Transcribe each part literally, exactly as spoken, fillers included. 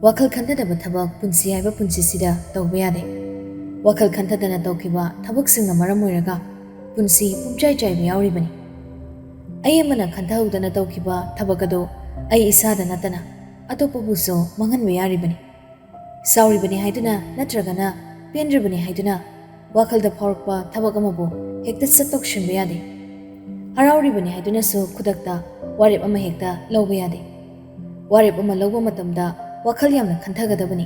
ꯋꯥꯈꯜ ꯈꯟꯊꯗꯕ ꯊꯕꯛ ꯄꯨꯟꯁꯤ ꯍꯥꯏꯕ ꯄꯨꯟꯁꯤꯁꯤꯗ ꯇꯧꯕ ꯌꯥꯗꯦ꯫ ꯋꯥꯈꯜ ꯈꯟꯊꯗꯅ ꯇꯧꯈꯤꯕ ꯊꯕꯛꯁꯤꯡꯅ ꯃꯔꯝ ꯑꯣꯏꯔꯒ ꯄꯨꯟꯁꯤ ꯄꯨꯝꯆꯥꯏ ꯆꯥꯏꯕ ꯌꯥꯎꯔꯤꯕꯅꯤ꯫ ꯑꯩ ꯑꯃꯅ ꯈꯟꯊꯍꯧꯗꯅ ꯇꯧꯈꯤꯕ ꯊꯕꯛ ꯑꯗꯨ ꯑꯩ ꯏꯁꯥꯗ ꯅꯠꯇꯅ ꯑꯇꯣꯞꯄꯕꯨꯁꯨ ꯃꯥꯡꯍꯟꯕ ꯌꯥꯔꯤꯕꯅꯤ꯫ ꯁꯥꯎꯔꯤꯕꯅꯤ ꯍꯥꯏꯗꯨꯅ ꯅꯠꯇ꯭ꯔꯒꯅ ꯄꯦꯟꯗ꯭ꯔꯕꯅꯤ ꯍꯥꯏꯗꯨꯅ ꯋꯥꯈꯜꯗ ꯐꯥꯎꯔꯛꯄ ꯊꯕꯛ ꯑꯃꯕꯨ ꯍꯦꯛꯇ ꯁꯠ ꯇꯧꯁꯤꯟꯕ ꯌꯥꯗꯦ꯫ ꯍꯔꯥꯎꯔꯤꯕꯅꯤ ꯍꯥꯏꯗꯨꯅꯁꯨ ꯈꯨꯗꯛꯇ ꯋꯥꯔꯦꯞ ꯑꯃ ꯍꯦꯛꯇ ꯂꯧꯕ ꯌꯥꯗꯦ꯫ ꯋꯥꯔꯦꯞ ꯑꯃ ꯂꯧꯕ ꯃꯇꯝꯗ ꯋꯥꯈꯜ ꯌꯥꯝꯅ ꯈꯟꯊꯒꯗꯕꯅꯤ꯫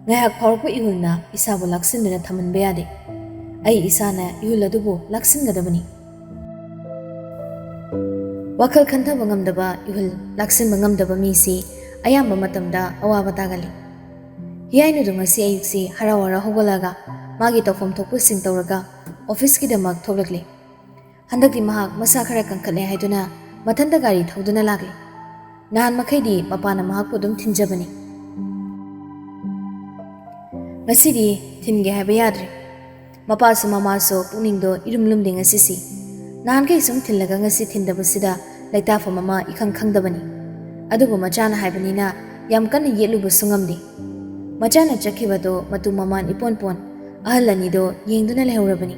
ꯉꯥꯏꯍꯥꯛ ꯐꯥꯎꯔꯛꯄ ꯏꯍꯨꯜꯅ ꯏꯁꯥꯕꯨ ꯂꯥꯛꯁꯤꯟꯗꯨꯅ ꯊꯝꯍꯟꯕ ꯌꯥꯗꯦ꯫ ꯑꯩ ꯏꯁꯥꯅ ꯏꯍꯨꯜ ꯑꯗꯨꯕꯨ ꯂꯥꯛꯁꯤꯟꯒꯗꯕꯅꯤ꯫ ꯋꯥꯈꯜ ꯈꯟꯊꯕ ꯉꯝꯗꯕ, ꯏꯍꯨꯜ ꯂꯥꯛꯁꯤꯟꯕ ꯉꯝꯗꯕ ꯃꯤꯁꯤ ꯑꯌꯥꯝꯕ ꯃꯇꯝꯗ ꯑꯋꯥꯕ ꯇꯥꯒꯜꯂꯤ꯫ ꯍꯤꯌꯥꯏꯅꯨꯗꯨ ꯉꯁꯤ ꯑꯌꯨꯛꯁꯤ ꯍꯔꯥꯎ ꯍꯔꯥꯎ ꯍꯧꯒꯠꯂꯒ ꯃꯥꯒꯤ ꯇꯧꯐꯝ ꯊꯣꯛꯄꯁꯤꯡ ꯇꯧꯔꯒ ꯑꯣꯐꯤꯁꯀꯤꯗꯃꯛ ꯊꯣꯛꯂꯛꯂꯤ꯫ ꯍꯟꯗꯛꯇꯤ ꯃꯍꯥꯛ ꯃꯁꯥ ꯈꯔ ꯀꯟꯈꯠꯂꯦ ꯍꯥꯏꯗꯨꯅ ꯃꯊꯟꯇ ꯒꯥꯔꯤ ꯊꯧꯗꯨꯅ ꯂꯥꯛꯂꯤ꯫ ꯅꯍꯥꯟ ꯃꯈꯩꯗꯤ ꯃꯄꯥꯅ ꯃꯍꯥꯛꯄꯨ ꯑꯗꯨꯝ ꯊꯤꯟꯖꯕꯅꯤ꯫ ꯉꯁꯤꯗꯤ ꯊꯤꯟꯒꯦ ꯍꯥꯏꯕ ꯌꯥꯗ꯭ꯔꯦ꯫ ꯃꯄꯥꯁꯨ ꯃꯃꯥꯁꯨ ꯄꯨꯛꯅꯤꯡꯗꯣ ꯏꯔꯨꯝ ꯂꯨꯝꯗꯦ ꯉꯁꯤꯁꯤ꯫ ꯅꯍꯥꯟꯈꯩ ꯁꯨꯝ ꯊꯤꯜꯂꯒ ꯉꯁꯤ ꯊꯤꯟꯗꯕꯁꯤꯗ ꯂꯩꯇꯥꯐꯝ ꯑꯃ ꯏꯈꯪ ꯈꯪꯗꯕꯅꯤ꯫ ꯑꯗꯨꯕꯨ ꯃꯆꯥꯅ ꯍꯥꯏꯕꯅꯤꯅ ꯌꯥꯝ ꯀꯟꯅ ꯌꯦꯠꯂꯨꯕꯁꯨ ꯉꯝꯗꯦ꯫ ꯃꯆꯥꯅ ꯆꯠꯈꯤꯕꯗꯣ ꯃꯇꯨ ꯃꯃꯥꯟ ꯏꯄꯣꯟ ꯄꯣꯟ ꯑꯍꯜ ꯑꯅꯤꯗꯣ ꯌꯦꯡꯗꯨꯅ ꯂꯩꯍꯧꯔꯕꯅꯤ꯫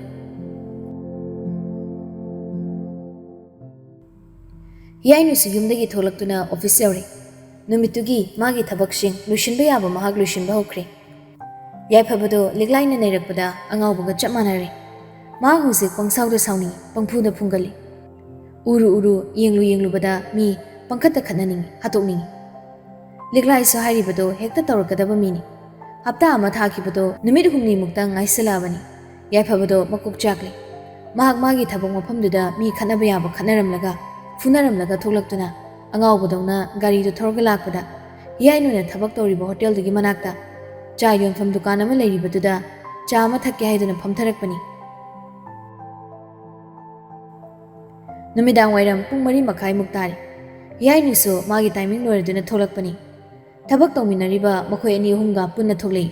ꯍꯤꯌꯥꯏꯅꯨꯁꯨ ꯌꯨꯝꯗꯒꯤ ꯊꯣꯛꯂꯛꯇꯨꯅ ꯑꯣꯐꯤꯁ ꯌꯧꯔꯦ꯫ ꯅꯨꯃꯤꯠꯇꯨꯒꯤ ꯃꯥꯒꯤ ꯊꯕꯛꯁꯤꯡ ꯂꯣꯏꯁꯤꯟꯕ ꯌꯥꯕ ꯃꯍꯥꯛ ꯂꯣꯏꯁꯤꯟꯕ ꯍꯧꯈ꯭ꯔꯦ꯫ ꯌꯥꯏꯐꯕꯗꯣ ꯂꯤꯛꯂꯥꯏꯅ ꯅꯩꯔꯛꯄꯗ ꯑꯉꯥꯎꯕꯒ ꯆꯞ ꯃꯥꯟꯅꯔꯦ꯫ ꯃꯥ ꯍꯧꯖꯤꯛ ꯄꯪꯁꯥꯎꯗ ꯁꯥꯎꯅꯤꯡꯏ, ꯄꯪꯐꯨꯗ ꯐꯨꯡꯒꯜꯂꯤ꯫ ꯎꯔꯨ ꯎꯔꯨ, ꯌꯦꯡꯂꯨ ꯌꯦꯡꯂꯨꯕꯗ ꯃꯤ ꯄꯪꯈꯠꯇ ꯈꯠꯅꯅꯤꯡꯏ, ꯍꯥꯠꯇꯣꯛꯅꯤꯡꯏ꯫ ꯂꯤꯛꯂꯥꯏꯁꯨ ꯍꯥꯏꯔꯤꯕꯗꯣ ꯍꯦꯛꯇ ꯇꯧꯔꯛꯀꯗꯕ ꯃꯤꯅꯤ꯫ ꯍꯞꯇꯥ ꯑꯃ ꯊꯥꯈꯤꯕꯗꯣ ꯅꯨꯃꯤꯠ ꯍꯨꯝꯅꯤꯃꯨꯛꯇꯪ ꯉꯥꯏꯁꯤꯜꯂꯛꯑꯕꯅꯤ꯫ ꯌꯥꯏꯐꯕꯗꯣ ꯃꯀꯣꯛ ꯆꯥꯛꯂꯦ꯫ ꯃꯍꯥꯛ ꯃꯥꯒꯤ ꯊꯕꯛ ꯃꯐꯝꯗꯨꯗ ꯃꯤ ꯈꯠꯅꯕ ꯌꯥꯕ ꯈꯠꯅꯔꯝꯂꯒ, ꯐꯨꯅꯔꯝꯂꯒ ꯊꯣꯛꯂꯛꯇꯨꯅ ꯑꯉꯥꯎꯕꯗꯧꯅ ꯒꯥꯔꯤꯗꯨ ꯊꯧꯔꯒ ꯂꯥꯛꯄꯗ, ꯍꯤꯌꯥꯏꯅꯨꯅ ꯊꯕꯛ ꯇꯧꯔꯤꯕ ꯍꯣꯇꯦꯜꯗꯨꯒꯤ ꯃꯅꯥꯛꯇ ꯆꯥ ꯌꯣꯟꯐꯝ ꯗꯨꯀꯥꯟ ꯑꯃ ꯂꯩꯔꯤꯕꯗꯨꯗ ꯆꯥ ꯑꯃ ꯊꯛꯀꯦ ꯍꯥꯏꯗꯨꯅ ꯐꯝꯊꯔꯛꯄꯅꯤ꯫ ꯅꯨꯃꯤꯗꯥꯡ ꯋꯥꯏꯔꯝ ꯄꯨꯡ ꯃꯔꯤ ꯃꯈꯥꯏꯃꯨꯛ ꯇꯥꯔꯦ꯫ ꯍꯤꯌꯥꯏꯅꯨꯁꯨ ꯃꯥꯒꯤ ꯇꯥꯏꯃꯤꯡ ꯂꯣꯏꯔꯗꯨꯅ ꯊꯣꯛꯂꯛꯄꯅꯤ꯫ ꯊꯕꯛ ꯇꯧꯃꯤꯟꯅꯔꯤꯕ ꯃꯈꯣꯏ ꯑꯅꯤ ꯑꯍꯨꯝꯒ ꯄꯨꯟꯅ ꯊꯣꯛꯂꯛꯏ꯫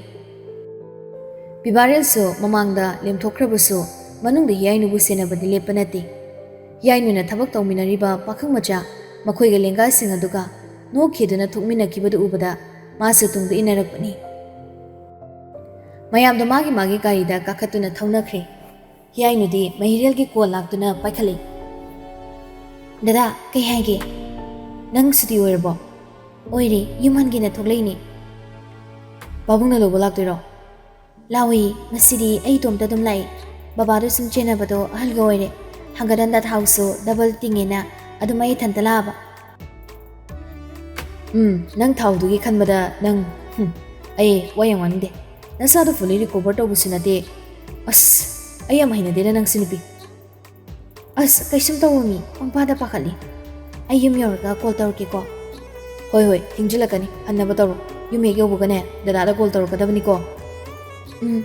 ꯄꯤꯕꯥꯔꯦꯜꯁꯨ ꯃꯃꯥꯡꯗ ꯂꯦꯝꯊꯣꯛꯈ꯭ꯔꯕꯁꯨ ꯃꯅꯨꯡꯗ ꯍꯤꯌꯥꯏꯅꯨꯕꯨ ꯁꯦꯟꯅꯕꯗꯤ ꯂꯦꯞꯄ ꯅꯠꯇꯦ꯫ ꯍꯤꯌꯥꯏꯅꯨꯅ ꯊꯕꯛ ꯇꯧꯃꯤꯟꯅꯔꯤꯕ ꯄꯥꯈꯪ ꯃꯆꯥ ꯃꯈꯣꯏꯒ ꯂꯦꯡꯒꯥꯁꯤꯡ ꯑꯗꯨꯒ ꯅꯣꯛꯈꯤꯗꯨꯅ ꯊꯣꯛꯃꯤꯟꯅꯈꯤꯕꯗꯨ ꯎꯕꯗ ꯃꯥꯁꯨ ꯇꯨꯡꯗ ꯏꯟꯅꯔꯛꯄꯅꯤ꯫ ꯃꯌꯥꯝꯗꯣ ꯃꯥꯒꯤ ꯃꯥꯒꯤ ꯒꯥꯔꯤꯗ ꯀꯥꯈꯠꯇꯨꯅ ꯊꯧꯅꯈ꯭ꯔꯦ꯫ ꯍꯤꯌꯥꯏꯅꯨꯗꯤ ꯃꯍꯤꯔꯦꯜꯒꯤ ꯀꯣꯜ ꯂꯥꯛꯇꯨꯅ ꯄꯥꯏꯈꯠꯂꯤ꯫ "ꯗꯗꯥ, ꯀꯩ ꯍꯥꯏꯒꯦ? ꯅꯪ ꯁꯨꯇꯤ ꯑꯣꯏꯔꯕꯣ?" "ꯑꯣꯏꯔꯦ, ꯌꯨꯝ ꯍꯟꯒꯦꯅ ꯊꯣꯛꯂꯛꯏꯅꯦ꯫" "ꯄꯥꯕꯨꯡꯅ ꯂꯧꯕ ꯂꯥꯛꯇꯣꯏꯔꯣ?" "ꯂꯥꯛꯑꯣꯏ, ꯉꯁꯤꯗꯤ ꯑꯩ ꯏꯇꯣꯝꯇ ꯑꯗꯨꯝ ꯂꯥꯛꯏ꯫ ꯕꯕꯥꯗꯣ ꯁꯨꯝ ꯆꯦꯟꯅꯕꯗꯣ ꯑꯍꯜꯒ ꯑꯣꯏꯔꯦ꯫ ꯍꯪꯒꯠ ꯍꯟꯗ ꯊꯥꯎꯁꯨ ꯗꯕꯜ ꯇꯤꯡꯉꯦꯅ ꯑꯗꯨꯝ ꯑꯩ ꯏꯊꯟꯇ ꯂꯥꯛꯑꯕ꯫" "ꯎꯝ, ꯅꯪ ꯊꯥꯎꯗꯨꯒꯤ ꯈꯟꯕꯗ ꯅꯪ, ꯍꯨꯝ, ꯑꯩ ꯋꯥ ꯌꯥꯝ ꯉꯥꯡꯅꯤꯡꯗꯦ꯫ ꯅꯁꯥꯗꯣ fully recover ꯇꯧꯕꯁꯨ ꯅꯠꯇꯦ꯫ ꯑꯁ, ꯑꯩ ꯌꯥꯝ ꯍꯩꯅꯗꯦꯗ ꯅꯪꯁꯤ ꯅꯨꯄꯤ꯫" "ꯑꯁ, ꯀꯩꯁꯨꯝ ꯇꯧꯔꯣꯏꯃꯤ, ꯄꯪꯄꯥꯗ ꯄꯥꯈꯠꯂꯤ꯫ ꯑꯩ ꯌꯨꯝ ꯌꯧꯔꯒ ꯀꯣꯜ ꯇꯧꯔꯛꯀꯦꯀꯣ꯫" "ꯍꯣꯏ, ꯍꯣꯏ, ꯊꯦꯡꯖꯤꯜꯂꯛꯀꯅꯤ, ꯍꯟꯅꯕ ꯇꯧꯔꯣ꯫ ꯌꯨꯝ ꯍꯦꯛ ꯌꯧꯕꯒꯅꯦ, ꯗꯗꯥꯗ ꯀꯣꯜ ꯇꯧꯔꯛꯀꯗꯕꯅꯤꯀꯣ꯫" "ꯎꯝ꯫"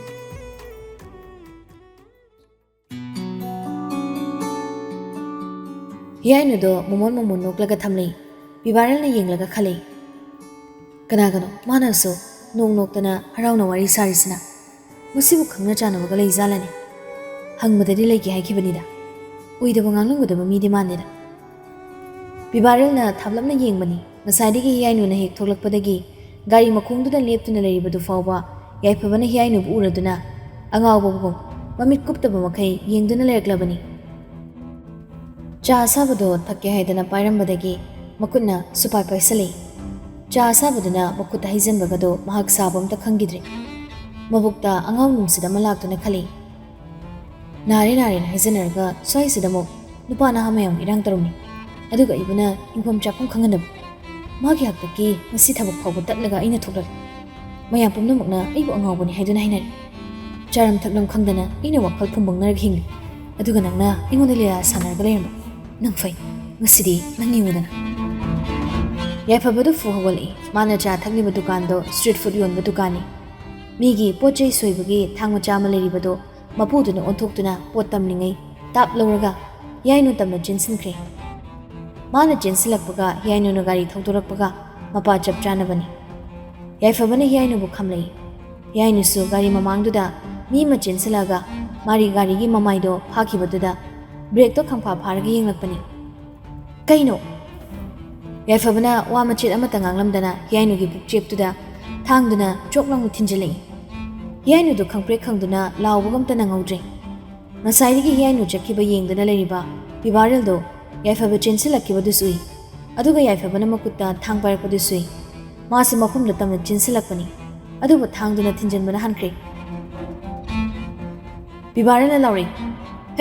ꯍꯤꯌꯥꯏꯅꯨꯗꯣ ꯃꯣꯃꯣꯟ ꯃꯣꯃꯣꯟ ꯅꯣꯛꯂꯒ ꯊꯝꯂꯤ꯫ ꯄꯤꯕꯥꯔꯦꯜꯅ ꯌꯦꯡꯂꯒ ꯈꯜꯂꯤ, "ꯀꯅꯥꯒꯅꯣ ꯃꯥꯅꯁꯨ ꯅꯣꯛ ꯅꯣꯛꯇꯅ ꯍꯔꯥꯎꯅ ꯋꯥꯔꯤ ꯁꯥꯔꯤꯁꯤꯅ? ꯃꯁꯤꯕꯨ ꯈꯪꯅ ꯆꯥꯟꯅꯕꯒ ꯂꯩꯖꯥꯠꯂꯅꯦ? ꯍꯪꯕꯗꯗꯤ ꯂꯩꯒꯦ ꯍꯥꯏꯈꯤꯕꯅꯤꯗ꯫ ꯑꯣꯏꯗꯕ ꯉꯥꯡꯂꯝꯒꯗꯕ ꯃꯤꯗꯤ ꯃꯥꯟꯗꯦꯗ꯫" ꯄꯤꯕꯥꯔꯦꯜꯅ ꯊꯥꯞꯂꯞꯅ ꯌꯦꯡꯕꯅꯤ꯫ ꯉꯁꯥꯏꯗꯒꯤ ꯍꯤꯌꯥꯏꯅꯨꯅ ꯍꯦꯛ ꯊꯣꯛꯂꯛꯄꯗꯒꯤ ꯒꯥꯔꯤ ꯃꯈꯣꯡꯗꯨꯗ ꯂꯦꯞꯇꯨꯅ ꯂꯩꯔꯤꯕꯗꯨ ꯐꯥꯎꯕ ꯌꯥꯏꯐꯕꯅ ꯍꯤꯌꯥꯏꯅꯨꯕꯨ ꯎꯔꯗꯨꯅ ꯑꯉꯥꯎꯕꯒꯨꯝ ꯃꯃꯤꯠ ꯀꯨꯞꯇꯕ ꯃꯈꯩ ꯌꯦꯡꯗꯨꯅ ꯂꯩꯔꯛꯂꯕꯅꯤ꯫ ꯆꯥ ꯑꯁꯥꯕꯗꯣ ꯊꯛꯀꯦ ꯍꯥꯏꯗꯅ ꯄꯥꯏꯔꯝꯕꯗꯒꯤ ꯃꯈꯨꯠꯅ ꯁꯨꯄꯥꯏ ꯄꯥꯏꯁꯜꯂꯤ꯫ ꯆꯥ ꯑꯁꯥꯕꯗꯨꯅ ꯃꯈꯨꯠꯇ ꯍꯩꯖꯤꯟꯕꯒꯗꯣ ꯃꯍꯥꯛ ꯁꯥꯕ ꯑꯝꯇ ꯈꯪꯈꯤꯗ꯭ꯔꯦ꯫ ꯃꯕꯨꯛꯇ ꯑꯉꯥꯎ ꯅꯨꯡꯁꯤꯠ ꯑꯃ ꯂꯥꯛꯇꯨꯅ ꯈꯜꯂꯤ, "ꯅꯥꯔꯦ ꯅꯥꯔꯦꯅ ꯍꯥꯏꯖꯟꯅꯔꯒ ꯁ꯭ꯋꯥꯏꯁꯤꯗ ꯑꯃꯨꯛ ꯅꯨꯄꯥ ꯅꯍꯥ ꯃꯌꯥꯝꯒꯤ ꯏꯔꯥꯡ ꯇꯧꯔꯝꯃꯤ꯫ ꯑꯗꯨꯒ ꯑꯩꯕꯨꯅ ꯍꯤꯡꯐꯝ ꯆꯥꯐꯝ ꯈꯪꯍꯟꯗꯕ꯫ ꯃꯥꯒꯤ ꯍꯥꯛꯇꯛꯀꯤ ꯉꯁꯤ ꯊꯕꯛ ꯐꯥꯎꯕ ꯇꯠꯂꯒ ꯑꯩꯅ ꯊꯣꯛꯂꯛꯂꯦ꯫ ꯃꯌꯥꯝ ꯄꯨꯝꯅꯃꯛꯅ ꯑꯩꯕꯨ ꯑꯉꯥꯎꯕꯅꯤ ꯍꯥꯏꯗꯨꯅ ꯍꯥꯏꯅꯔꯦ꯫ ꯆꯥꯔꯝ ꯊꯛꯂꯝ ꯈꯪꯗꯅ ꯑꯩꯅ ꯋꯥꯈꯜ ꯐꯨꯝꯕꯪꯅꯔꯒ ꯍꯤꯡꯂꯤ꯫ ꯑꯗꯨꯒ ꯅꯪꯅ ꯑꯩꯉꯣꯟꯗ ꯂꯤꯂꯥ ꯁꯥꯟꯅꯔꯒ ꯂꯩꯔꯝꯕ꯫ ꯅꯪ ꯐꯩ, ꯉꯁꯤꯗꯤ ꯅꯪ ꯌꯦꯡꯉꯨꯗꯅ꯫" ꯌꯥꯏꯐꯕꯗꯨ ꯐꯨ ꯍꯧꯒꯠꯂꯛꯏ꯫ ꯃꯥꯅ ꯆꯥ ꯊꯛꯂꯤꯕ ꯗꯨꯀꯥꯟꯗꯣ street food ꯌꯣꯟꯕ ꯗꯨꯀꯥꯟꯅꯤ꯫ ꯃꯤꯒꯤ ꯄꯣꯠ ꯆꯩ ꯁꯣꯏꯕꯒꯤ ꯊꯥꯡ ꯃꯆꯥ ꯑꯃ ꯂꯩꯔꯤꯕꯗꯣ ꯃꯄꯨꯗꯨꯅ ꯑꯣꯟꯊꯣꯛꯇꯨꯅ ꯄꯣꯠ ꯇꯝꯂꯤꯉꯩ ꯇꯥꯞ ꯂꯧꯔꯒ ꯍꯤꯌꯥꯏꯅꯨ ꯇꯝꯅ ꯆꯦꯟꯁꯤꯟꯈ꯭ꯔꯦ꯫ ꯃꯥꯅ ꯆꯦꯟꯁꯤꯜꯂꯛꯄꯒ ꯍꯤꯌꯥꯏꯅꯨꯅ ꯒꯥꯔꯤ ꯊꯧꯗꯣꯔꯛꯄꯒ ꯃꯄꯥ ꯆꯞ ꯆꯥꯅꯕꯅꯤ꯫ ꯌꯥꯏꯐꯕꯅ ꯍꯤꯌꯥꯏꯅꯨꯕꯨ ꯈꯝꯂꯛꯏ꯫ ꯍꯤꯌꯥꯏꯅꯨꯁꯨ ꯒꯥꯔꯤ ꯃꯃꯥꯡꯗꯨꯗ ꯃꯤ ꯑꯃ ꯆꯦꯟꯁꯤꯜꯂꯛꯑꯒ ꯃꯥꯔꯤ ꯒꯥꯔꯤꯒꯤ ꯃꯃꯥꯏꯗꯣ ꯐꯥꯈꯤꯕꯗꯨꯗ ꯕ꯭ꯔꯦꯛꯇꯣ ꯈꯪꯐꯥ ꯐꯥꯔꯒ ꯌꯦꯡꯂꯛꯄꯅꯤ꯫ "ꯀꯩꯅꯣ?" ꯌꯥꯏꯐꯕꯅ ꯋꯥ ꯃꯆꯦꯠ ꯑꯃꯠꯇ ꯉꯥꯡꯂꯝꯗꯅ ꯍꯤꯌꯥꯏꯅꯨꯒꯤ ꯄꯨꯛꯆꯦꯞꯇꯨꯗ ꯊꯥꯡꯗꯨꯅ ꯆꯣꯞ ꯂꯥꯎꯅ ꯊꯤꯟꯖꯤꯜꯂꯛꯏ꯫ ꯍꯤꯌꯥꯏꯅꯨꯗꯨ ꯈꯪꯄ꯭ꯔꯦꯛ ꯈꯪꯗꯨꯅ ꯂꯥꯎꯕꯒ ꯑꯝꯇ ꯅꯪꯍꯧꯗ꯭ꯔꯦ꯫ ꯉꯁꯥꯏꯗꯒꯤ ꯍꯤꯌꯥꯏꯅꯨ ꯆꯠꯈꯤꯕ ꯌꯦꯡꯗꯨꯅ ꯂꯩꯔꯤꯕ ꯄꯤꯕꯥꯔꯦꯜꯗꯣ ꯌꯥꯏꯐꯕ ꯆꯦꯟꯁꯤꯜꯂꯛꯈꯤꯕꯗꯨꯁꯨ ꯎꯏ꯫ ꯑꯗꯨꯒ ꯌꯥꯏꯐꯕꯅ ꯃꯈꯨꯠꯇ ꯊꯥꯡ ꯄꯥꯏꯔꯛꯄꯗꯨꯁꯨ ꯎꯏ꯫ ꯃꯥꯁꯨ ꯃꯐꯝꯗ ꯇꯝꯅ ꯆꯦꯟꯁꯤꯜꯂꯛꯄꯅꯤ꯫ ꯑꯗꯨꯕꯨ ꯊꯥꯡꯗꯨꯅ ꯊꯤꯟꯖꯤꯟꯕꯅ ꯍꯟꯈ꯭ꯔꯦ꯫ ꯄꯤꯕꯥꯔꯦꯜꯅ ꯂꯥꯎꯔꯛꯏ,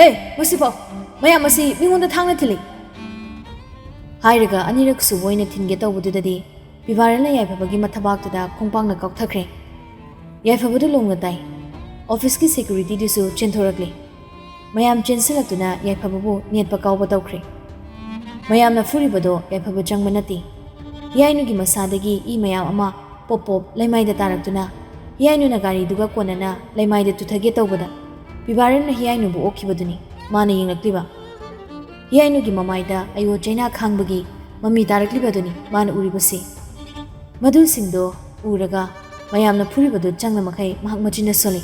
"ꯍꯦ, ꯃꯁꯤꯐꯥꯎ! ꯃꯌꯥꯝ ꯑꯁꯤ ꯃꯤꯉꯣꯟꯗ ꯊꯥꯡꯅ ꯊꯤꯜꯂꯤ!" ꯍꯥꯏꯔꯒ ꯑꯅꯤꯔꯛ ꯁꯨꯕ ꯑꯣꯏꯅ ꯊꯤꯟꯒꯦ ꯇꯧꯕꯗꯨꯗꯗꯤ ꯄꯤꯕꯥꯔꯦꯜꯅ ꯌꯥꯏꯐꯕꯒꯤ ꯃꯊꯕꯥꯛꯇꯨꯗ ꯈꯣꯡꯄꯥꯛꯅ ꯀꯥꯎꯊꯈ꯭ꯔꯦ꯫ ꯌꯥꯏꯐꯕꯗꯨ ꯂꯣꯡꯅ ꯇꯥꯏ꯫ ꯑꯣꯐꯤꯁꯀꯤ ꯁꯦꯀ꯭ꯌꯨꯔꯤꯇꯤꯗꯨꯁꯨ ꯆꯦꯟꯊꯣꯔꯛꯂꯦ꯫ ꯃꯌꯥꯝ ꯆꯦꯟꯁꯤꯜꯂꯛꯇꯨꯅ ꯌꯥꯏꯐꯕꯕꯨ ꯅꯦꯠꯄ ꯀꯥꯎꯕ ꯇꯧꯈ꯭ꯔꯦ꯫ ꯃꯌꯥꯝꯅ ꯐꯨꯔꯤꯕꯗꯣ ꯌꯥꯏꯐꯕ ꯆꯪꯕ ꯅꯠꯇꯦ꯫ ꯍꯤꯌꯥꯏꯅꯨꯒꯤ ꯃꯁꯥꯗꯒꯤ ꯏ ꯃꯌꯥꯝ ꯑꯃ ꯄꯣꯞ ꯄꯣꯞ ꯂꯩꯃꯥꯏꯗ ꯇꯥꯔꯛꯇꯨꯅ ꯍꯤꯌꯥꯏꯅꯨꯅ ꯒꯥꯔꯤꯗꯨꯒ ꯀꯣꯟꯅꯅ ꯂꯩꯃꯥꯏꯗ ꯇꯨꯊꯒꯦ ꯇꯧꯕꯗ ꯄꯤꯕꯥꯔꯦꯜꯅ ꯍꯤꯌꯥꯏꯅꯨꯕꯨ ꯑꯣꯛꯈꯤꯕꯗꯨꯅꯤ ꯃꯥꯅ ꯌꯦꯡꯂꯛꯂꯤꯕ꯫ ꯍꯤꯌꯥꯏꯅꯨꯒꯤ ꯃꯃꯥꯏꯗ ꯑꯌꯣ ꯆꯩꯅꯥ ꯈꯥꯡꯕꯒꯤ ꯃꯃꯤ ꯇꯥꯔꯛꯂꯤꯕꯗꯨꯅꯤ ꯃꯥꯅ ꯎꯔꯤꯕꯁꯤ꯫ ꯃꯗꯨꯁꯤꯡꯗꯣ ꯎꯔꯒ ꯃꯌꯥꯝꯅ ꯐꯨꯔꯤꯕꯗꯨ ꯆꯪꯅ ꯃꯈꯩ ꯃꯍꯥꯛ ꯃꯆꯤꯟꯅ ꯁꯣꯜꯂꯤ꯫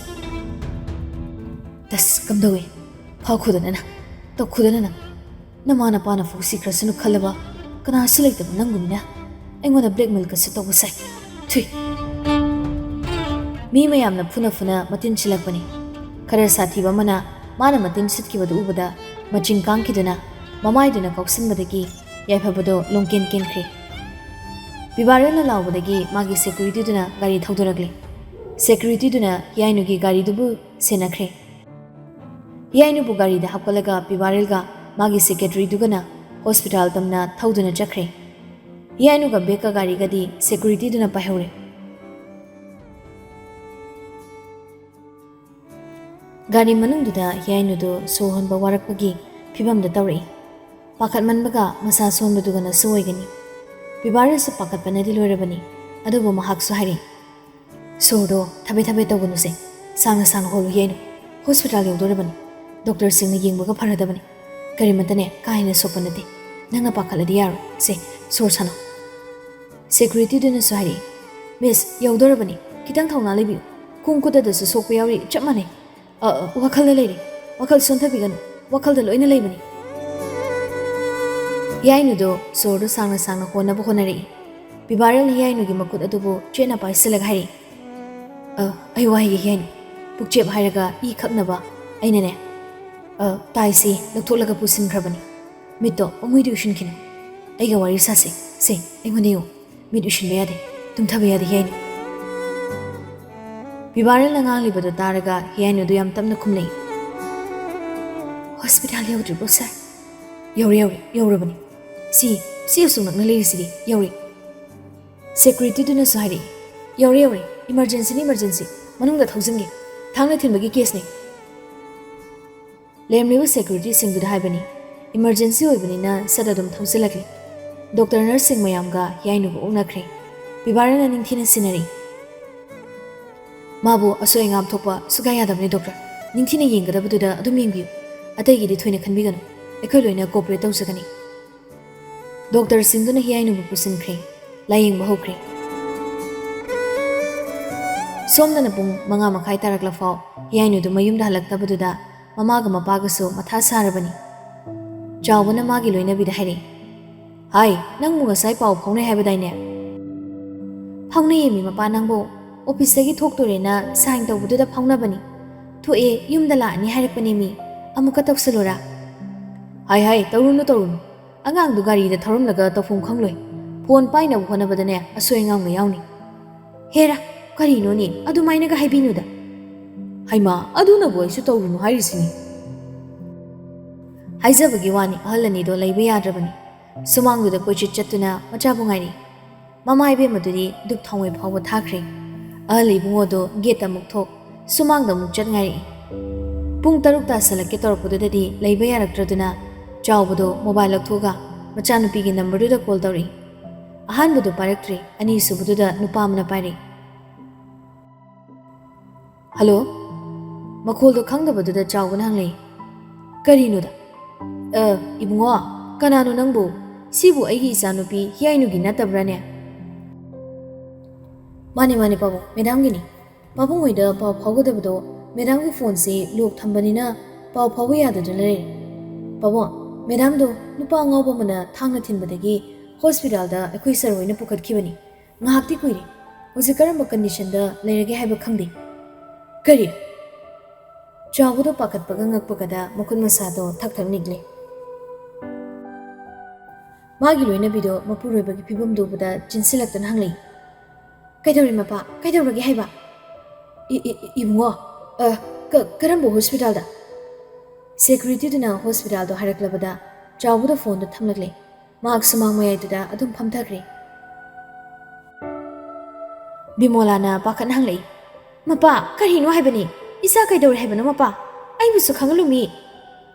"ꯇꯁ, ꯀꯝꯗꯧꯏ? ꯐꯥꯎꯈꯨꯗꯅ ꯅꯪ, ꯇꯧꯈꯨꯗꯅ ꯅꯪ꯫ ꯅꯃꯥ ꯅꯄꯥꯅ ꯐꯥꯎ ꯁꯤꯈ꯭ꯔꯁꯅꯨ ꯈꯜꯂꯕ ꯀꯅꯥꯁꯨ ꯂꯩꯇꯕ ꯅꯪꯒꯨꯝꯅ ꯑꯩꯉꯣꯟꯗ ꯕ꯭ꯂꯦꯛꯃꯦꯜꯒꯁꯨ ꯇꯧꯕ ꯁꯥꯏ꯫ ꯊꯨꯏ!" ꯃꯤ ꯃꯌꯥꯝꯅ ꯐꯨꯅ ꯐꯨꯅ ꯃꯇꯤꯟ ꯁꯤꯜꯂꯛꯄꯅꯤ꯫ ꯈꯔ ꯁꯥꯊꯤꯕ ꯑꯃꯅ ꯃꯥꯅ ꯃꯇꯤꯟ ꯁꯤꯠꯈꯤꯕꯗꯨ ꯎꯕꯗ ꯃꯆꯤꯡ ꯀꯥꯡꯈꯤꯗꯨꯅ ꯃꯃꯥꯏꯗꯨꯅ ꯀꯥꯎꯁꯤꯟꯕꯗꯒꯤ ꯌꯥꯏꯐꯕꯗꯣ ꯂꯣꯡꯀꯦꯟ ꯀꯦꯟꯈ꯭ꯔꯦ꯫ ꯄꯤꯕꯥꯔꯦꯜꯅ ꯂꯥꯎꯕꯗꯒꯤ ꯃꯥꯒꯤ ꯁꯦꯀ꯭ꯌꯨꯔꯤꯇꯤꯗꯨꯅ ꯒꯥꯔꯤ ꯊꯧꯗꯣꯔꯛꯂꯦ꯫ ꯁꯦꯀ꯭ꯌꯨꯔꯤꯇꯤꯗꯨꯅ ꯍꯤꯌꯥꯏꯅꯨꯒꯤ ꯒꯥꯔꯤꯗꯨꯕꯨ ꯁꯦꯟꯅꯈ꯭ꯔꯦ꯫ ꯍꯤꯌꯥꯏꯅꯨꯕꯨ ꯒꯥꯔꯤꯗ ꯍꯥꯞꯀꯠꯂꯒ ꯄꯤꯕꯥꯔꯦꯜꯒ ꯃꯥꯒꯤ ꯁꯦꯀ꯭ꯔꯦꯇꯔꯤꯗꯨꯒꯅ ꯍꯣꯁꯄꯤꯇꯥꯜ ꯇꯝꯅ ꯊꯧꯗꯨꯅ ꯆꯠꯈ꯭ꯔꯦ꯫ ꯍꯤꯌꯥꯏꯅꯨꯒ ꯕꯦꯒꯀ ꯒꯥꯔꯤꯒꯗꯤ ꯁꯦꯀ꯭ꯌꯨꯔꯤꯇꯤꯗꯨꯅ ꯄꯥꯏꯍꯧꯔꯦ꯫ ꯒꯥꯔꯤ ꯃꯅꯨꯡꯗꯨꯗ ꯍꯤꯌꯥꯏꯅꯨꯗꯨ ꯁꯣꯔ ꯍꯣꯟꯕ ꯋꯥꯔꯛꯄꯒꯤ ꯐꯤꯕꯝꯗ ꯇꯧꯔꯛꯏ꯫ ꯄꯥꯈꯠꯃꯟꯕꯒ ꯃꯁꯥ ꯁꯣꯟꯕꯗꯨꯒꯅꯁꯨ ꯑꯣꯏꯒꯅꯤ꯫ ꯄꯤꯕꯥꯔꯦꯜꯁꯨ ꯄꯥꯈꯠꯄꯅꯗꯤ ꯂꯣꯏꯔꯕꯅꯤ, ꯑꯗꯨꯕꯨ ꯃꯍꯥꯛꯁꯨ ꯍꯥꯏꯔꯤ, "ꯁꯣꯔꯗꯣ ꯊꯕꯦ ꯊꯕꯦ ꯇꯧꯒꯅꯨꯁꯦ, ꯁꯥꯡꯅ ꯁꯥꯡꯅ ꯍꯣꯜꯂꯨ ꯍꯤꯌꯥꯏꯅꯨ꯫ ꯍꯣꯁꯄꯤꯇꯥꯜ ꯌꯧꯗꯣꯔꯕꯅꯤ꯫ ꯗꯣꯛꯇꯔꯁꯤꯡꯅ ꯌꯦꯡꯕꯒ ꯐꯔꯗꯕꯅꯤ꯫ ꯀꯔꯤꯃꯠꯇꯅꯦ ꯀꯥ ꯍꯦꯟꯅ ꯁꯣꯛꯄ ꯅꯠꯇꯦ꯫ ꯅꯪꯅ ꯄꯥꯈꯠꯂꯗꯤ ꯌꯥꯔꯣꯏ꯫ ꯁꯦ, ꯁꯣꯔ ꯁꯥꯟꯅꯧ꯫" ꯁꯦꯀ꯭ꯌꯨꯔꯤꯇꯤꯗꯨꯅꯁꯨ ꯍꯥꯏꯔꯛꯏ, "ꯃꯤꯁ, ꯌꯧꯗꯣꯔꯕꯅꯤ꯫ ꯈꯤꯇꯪ ꯊꯧꯅꯥ ꯂꯩꯕꯤꯌꯨ꯫ ꯈꯣꯡ ꯈꯨꯠꯇꯗꯁꯨ ꯁꯣꯛꯄ ꯌꯥꯎꯔꯤ, ꯆꯞ ꯃꯥꯟꯅꯩ꯫ ꯑ, ꯑ, ꯋꯥꯈꯜꯗ ꯂꯩꯔꯦ꯫ ꯋꯥꯈꯜ ꯁꯣꯟꯊꯕꯤꯒꯅꯨ꯫ ꯋꯥꯈꯜꯗ ꯂꯣꯏꯅ ꯂꯩꯕꯅꯤ꯫" ꯍꯤꯌꯥꯏꯅꯨꯗꯣ ꯁꯣꯔꯗꯣ ꯁꯥꯡꯅ ꯁꯥꯡꯅ ꯍꯣꯟꯅꯕ ꯍꯣꯠꯅꯔꯛꯏ꯫ ꯕꯤꯕꯥꯔꯦꯜꯅ ꯍꯤꯌꯥꯏꯅꯨꯒꯤ ꯃꯈꯨꯠ ꯑꯗꯨꯕꯨ ꯆꯦꯠꯅ ꯄꯥꯏꯁꯤꯜꯂꯒ ꯍꯥꯏꯔꯛꯏ, "ꯑ, ꯑꯩ ꯋꯥ ꯍꯥꯏꯒꯦ ꯍꯤꯌꯥꯏꯅꯨ꯫ ꯄꯨꯛꯆꯦꯞ ꯍꯥꯏꯔꯒ ꯏ ꯈꯛꯅꯕ꯫ ꯑꯩꯅꯅꯦ, ꯑ, ꯇꯥꯏꯁꯤ ꯂꯧꯊꯣꯛꯂꯒ ꯄꯨꯁꯤꯟꯈ꯭ꯔꯕꯅꯤ꯫ ꯃꯤꯠꯇꯣ ꯄꯪꯎꯏꯗ ꯎꯏꯁꯤꯟꯈꯤꯅꯨ꯫ ꯑꯩꯒ ꯋꯥꯔꯤ ꯁꯥꯁꯦ꯫ ꯁꯦ, ꯑꯩꯉꯣꯟꯗ ꯌꯦꯡꯉꯨ꯫ ꯃꯤꯠ ꯎꯏꯁꯤꯟꯕ ꯌꯥꯗꯦ꯫ ꯇꯨꯝꯊꯕ ꯌꯥꯗꯦ ꯍꯤꯌꯥꯏꯅꯨ꯫" ꯕꯤꯕꯥꯔꯦꯜꯅ ꯉꯥꯡꯂꯤꯕꯗꯨ ꯇꯥꯔꯒ ꯍꯤꯌꯥꯏꯅꯨꯗꯨ ꯌꯥꯝ ꯇꯞꯅ ꯈꯨꯝꯂꯛꯏ, "ꯍꯣꯁꯄꯤꯇꯥꯜ ꯌꯧꯗ꯭ꯔꯤꯕꯣ ꯁꯥꯔ?" "ꯌꯧꯔꯦ, ꯌꯧꯔꯦ, ꯌꯧꯔꯕꯅꯤ꯫ ꯁꯤ, ꯁꯤ ꯑꯁꯨꯛ ꯅꯛꯅ ꯂꯩꯔꯤꯁꯤꯗꯤ꯫ ꯌꯧꯔꯦ꯫" ꯁꯦꯀ꯭ꯌꯨꯔꯤꯇꯤꯗꯨꯅꯁꯨ ꯍꯥꯏꯔꯛꯏ, "ꯌꯧꯔꯦ, ꯌꯧꯔꯦ꯫ ꯏꯃꯔꯖꯦꯟꯁꯤꯅꯤ, ꯏꯃꯔꯖꯦꯟꯁꯤ꯫ ꯃꯅꯨꯡꯗ ꯊꯧꯖꯤꯟꯒꯦ꯫ ꯊꯥꯡꯅ ꯊꯤꯟꯕꯒꯤ ꯀꯦꯁꯅꯤ꯫" ꯂꯩꯔꯝꯂꯤꯕ ꯁꯦꯀ꯭ꯌꯨꯔꯤꯇꯤꯁꯤꯡꯗꯨꯗ ꯍꯥꯏꯕꯅꯤ꯫ ꯏꯃꯔꯖꯦꯟꯁꯤ ꯑꯣꯏꯕꯅꯤꯅ ꯁꯠ ꯑꯗꯨꯝ ꯊꯧꯖꯤꯜꯂꯛꯂꯤ꯫ ꯗꯣꯛꯇꯔ, ꯅꯔꯁꯁꯤꯡ ꯃꯌꯥꯝꯒ ꯍꯤꯌꯥꯏꯅꯨꯕꯨ ꯑꯣꯛꯅꯈ꯭ꯔꯦ꯫ ꯕꯤꯕꯥꯔꯦꯜꯅ ꯅꯤꯡꯊꯤꯅ ꯁꯤꯟꯅꯔꯤ꯫ "ꯃꯥꯕꯨ ꯑꯁꯣꯏ ꯑꯉꯥꯝ ꯊꯣꯛꯄ ꯁꯨꯛꯌꯥ ꯌꯥꯗꯕꯅꯤ ꯗꯣꯛꯇꯔ꯫ ꯅꯤꯡꯊꯤꯅ ꯌꯦꯡꯒꯗꯕꯗꯨꯗ ꯑꯗꯨꯝ ꯌꯦꯡꯕꯤꯌꯨ꯫ ꯑꯇꯩꯒꯤꯗꯤ ꯊꯣꯏꯅ ꯈꯟꯕꯤꯒꯅꯨ꯫ ꯑꯩꯈꯣꯏ ꯂꯣꯏꯅ ꯀꯣꯑꯣꯄꯔꯦꯠ ꯇꯧꯖꯒꯅꯤ꯫" ꯗꯣꯛꯇꯔꯁꯤꯡꯗꯨꯅ ꯍꯤꯌꯥꯏꯅꯨꯕꯨ ꯄꯨꯁꯤꯟꯈ꯭ꯔꯦ꯫ ꯂꯥꯌꯦꯡꯕ ꯍꯧꯈ꯭ꯔꯦ꯫ ꯁꯣꯝꯗꯅ ꯄꯨꯡ ꯃꯉꯥ ꯃꯈꯥꯏ ꯇꯥꯔꯛꯂꯐꯥꯎ ꯍꯤꯌꯥꯏꯅꯨꯗꯨ ꯃꯌꯨꯝꯗ ꯍꯜꯂꯛꯇꯕꯗꯨꯗ ꯃꯃꯥꯒ ꯃꯄꯥꯒꯁꯨ ꯃꯊꯥ ꯁꯥꯔꯕꯅꯤ꯫ ꯆꯥꯎꯕꯅ ꯃꯥꯒꯤ ꯂꯣꯏꯅꯕꯤꯗ ꯍꯥꯏꯔꯛꯏ, "ꯍꯥꯏ, ꯅꯪꯕꯨ ꯉꯁꯥꯏ ꯄꯥꯎ ꯐꯥꯎꯅꯩ ꯍꯥꯏꯕꯗꯥꯏꯅꯦ?" "ꯐꯥꯎꯅꯩꯌꯦꯃꯤ ꯃꯄꯥ, ꯅꯪꯕꯨ ꯑꯣꯐꯤꯁꯇꯒꯤ ꯊꯣꯛꯇꯣꯔꯦꯅ ꯁꯥꯏꯟ ꯇꯧꯕꯗꯨꯗ ꯐꯥꯎꯅꯕꯅꯤ꯫ ꯊꯣꯛꯑꯦ, ꯌꯨꯝꯗ ꯂꯥꯛꯑꯅꯤ ꯍꯥꯏꯔꯛꯄꯅꯦꯃꯤ꯫ ꯑꯃꯨꯛꯀ ꯇꯧꯁꯜꯂꯨꯔꯥ?" "ꯍꯥꯏ, ꯍꯥꯏ, ꯇꯧꯔꯨꯅꯨ, ꯇꯧꯔꯨꯅꯨ꯫ ꯑꯉꯥꯡꯗꯨ ꯒꯥꯔꯤꯗ ꯊꯧꯔꯝꯂꯒ ꯇꯧꯐꯝ ꯈꯪꯂꯣꯏ꯫ ꯐꯣꯟ ꯄꯥꯏꯅꯕ ꯍꯣꯠꯅꯕꯗꯅꯦ ꯑꯁꯣꯏ ꯑꯉꯥꯝꯒ ꯌꯥꯎꯅꯤ꯫" "ꯍꯦꯔꯥ, ꯀꯔꯤꯅꯣꯅꯦ? ꯑꯗꯨꯃꯥꯏꯅꯒ ꯍꯥꯏꯕꯤꯅꯨꯗ꯫" "ꯍꯩꯃꯥ, ꯑꯗꯨꯅꯕꯨ ꯑꯩꯁꯨ ꯇꯧꯔꯨꯅꯨ ꯍꯥꯏꯔꯤꯁꯤꯅꯤ꯫" ꯍꯥꯏꯖꯕꯒꯤ ꯋꯥꯅꯤ, ꯑꯍꯜ ꯑꯅꯤꯗꯣ ꯂꯩꯕ ꯌꯥꯗ꯭ꯔꯕꯅꯤ꯫ ꯁꯨꯃꯥꯡꯗꯨꯗ ꯀꯣꯏꯆꯠ ꯆꯠꯇꯨꯅ ꯃꯆꯥꯕꯨ ꯉꯥꯏꯔꯤ꯫ ꯃꯃꯥ ꯏꯕꯦꯝꯃꯗꯨꯗꯤ ꯙꯨꯞ ꯊꯥꯎꯃꯩ ꯐꯥꯎꯕ ꯊꯥꯈ꯭ꯔꯦ꯫ ꯑꯍꯜ ꯏꯕꯨꯡꯉꯣꯗꯣ ꯒꯦꯠꯇ ꯑꯃꯨꯛ ꯊꯣꯛ, ꯁꯨꯃꯥꯡꯗ ꯑꯃꯨꯛ ꯆꯠ ꯉꯥꯏꯔꯛꯏ꯫ ꯄꯨꯡ ꯇꯔꯨꯛ ꯇꯥꯁꯜꯂꯛꯀꯦ ꯇꯧꯔꯛꯄꯗꯨꯗꯗꯤ ꯂꯩꯕ ꯌꯥꯔꯛꯇ꯭ꯔꯗꯨꯅ ꯆꯥꯎꯕꯗꯣ ꯃꯣꯕꯥꯏꯜ ꯂꯧꯊꯣꯛꯑꯒ ꯃꯆꯥꯅꯨꯄꯤꯒꯤ ꯅꯝꯕꯔꯗꯨꯗ ꯀꯣꯜ ꯇꯧꯔꯛꯏ꯫ ꯑꯍꯥꯟꯕꯗꯨ ꯄꯥꯏꯔꯛꯇ꯭ꯔꯦ, ꯑꯅꯤꯁꯨꯕꯗꯨꯗ ꯅꯨꯄꯥ ꯑꯃꯅ ꯄꯥꯏꯔꯛꯏ꯫ "ꯍꯜꯂꯣ?" ꯃꯈꯣꯜꯗꯣ ꯈꯪꯗꯕꯗꯨꯗ ꯆꯥꯎꯕꯅ ꯍꯪꯂꯛꯏ, "ꯀꯔꯤꯅꯣꯗ?" "ꯑ, ꯏꯕꯨꯡꯉꯣ, ꯀꯅꯥꯅꯣ ꯅꯪꯕꯨ? ꯁꯤꯕꯨ ꯑꯩꯒꯤ ꯏꯆꯥꯅꯨꯄꯤ ꯍꯤꯌꯥꯏꯅꯨꯒꯤ ꯅꯠꯇꯕ꯭ꯔꯥꯅꯦ?" "ꯃꯥꯅꯦ, ꯃꯥꯅꯦ ꯄꯥꯕꯨꯡ, ꯃꯦꯗꯥꯝꯒꯤꯅꯤ꯫ ꯄꯥꯕꯨꯡ ꯍꯣꯏꯗ ꯄꯥꯎ ꯐꯥꯎꯒꯗꯕꯗꯣ ꯃꯦꯗꯥꯝꯒꯤ ꯐꯣꯟꯁꯦ ꯂꯣꯛ ꯊꯝꯕꯅꯤꯅ ꯄꯥꯎ ꯐꯥꯎꯕ ꯌꯥꯗꯗꯨꯅ ꯂꯩꯔꯦ꯫ ꯄꯥꯕꯨꯡ, ꯃꯦꯗꯥꯝꯗꯣ ꯅꯨꯄꯥ ꯑꯉꯥꯎꯕ ꯑꯃꯅ ꯊꯥꯡꯅ ꯊꯤꯟꯕꯗꯒꯤ ꯍꯣꯁꯄꯤꯇꯥꯜꯗ ꯑꯩꯈꯣꯏ ꯁꯔ ꯍꯣꯏꯅ ꯄꯨꯈꯠꯈꯤꯕꯅꯤ꯫ ꯉꯥꯏꯍꯥꯛꯇꯤ ꯀꯨꯏꯔꯦ꯫ ꯍꯧꯖꯤꯛ ꯀꯔꯝꯕ ꯀꯟꯗꯤꯁꯟꯗ ꯂꯩꯔꯒꯦ ꯍꯥꯏꯕ ꯈꯪꯗꯦ꯫ ꯀꯔꯤ? ꯆꯥꯎꯕꯗꯣ ꯄꯥꯈꯠꯄꯒ ꯉꯛꯄꯒꯗ ꯃꯈꯨꯠ ꯃꯁꯥꯗꯣ ꯊꯛ ꯊꯛ ꯅꯤꯛꯂꯦ꯫ ꯃꯥꯒꯤ ꯂꯣꯏꯅꯕꯤꯗꯣ ꯃꯄꯨꯔꯣꯏꯕꯒꯤ ꯐꯤꯕꯝꯗꯨ ꯎꯕꯗ ꯆꯤꯟꯁꯤꯜꯂꯛꯇꯨꯅ ꯍꯪꯂꯛꯏ, "ꯀꯩꯗꯧꯔꯦ ꯃꯄꯥ? ꯀꯩꯗꯧꯔꯒꯦ ꯍꯥꯏꯕ?" "ꯏ-, ꯏ-, ꯏ-, ꯏꯕꯨꯡꯉꯣ, ꯑ, ꯀ-, ꯀꯔꯝꯕ ꯍꯣꯁꯄꯤꯇꯥꯜꯗ?" ꯁꯦꯀ꯭ꯌꯨꯔꯤꯇꯤꯗꯨꯅ ꯍꯣꯁꯄꯤꯇꯥꯜꯗꯣ ꯍꯥꯏꯔꯛꯂꯕꯗ ꯆꯥꯎꯕꯗ ꯐꯣꯟꯗꯣ ꯊꯝꯂꯛꯂꯦ꯫ ꯃꯍꯥꯛ ꯁꯨꯃꯥꯡ ꯃꯌꯥꯏꯗꯨꯗ ꯑꯗꯨꯝ ꯐꯝꯊꯈ꯭ꯔꯦ꯫ ꯕꯤꯃꯣꯂꯥꯅ ꯄꯥꯈꯠꯅ ꯍꯪꯂꯛꯏ, "ꯃꯄꯥ, ꯀꯔꯤꯅꯣ ꯍꯥꯏꯕꯅꯤ? ꯏꯆꯥ ꯀꯩꯗꯧꯔꯦ ꯍꯥꯏꯕꯅꯣ ꯃꯄꯥ? ꯑꯩꯕꯨꯁꯨ ꯈꯪꯍꯜꯂꯨꯃꯤ꯫"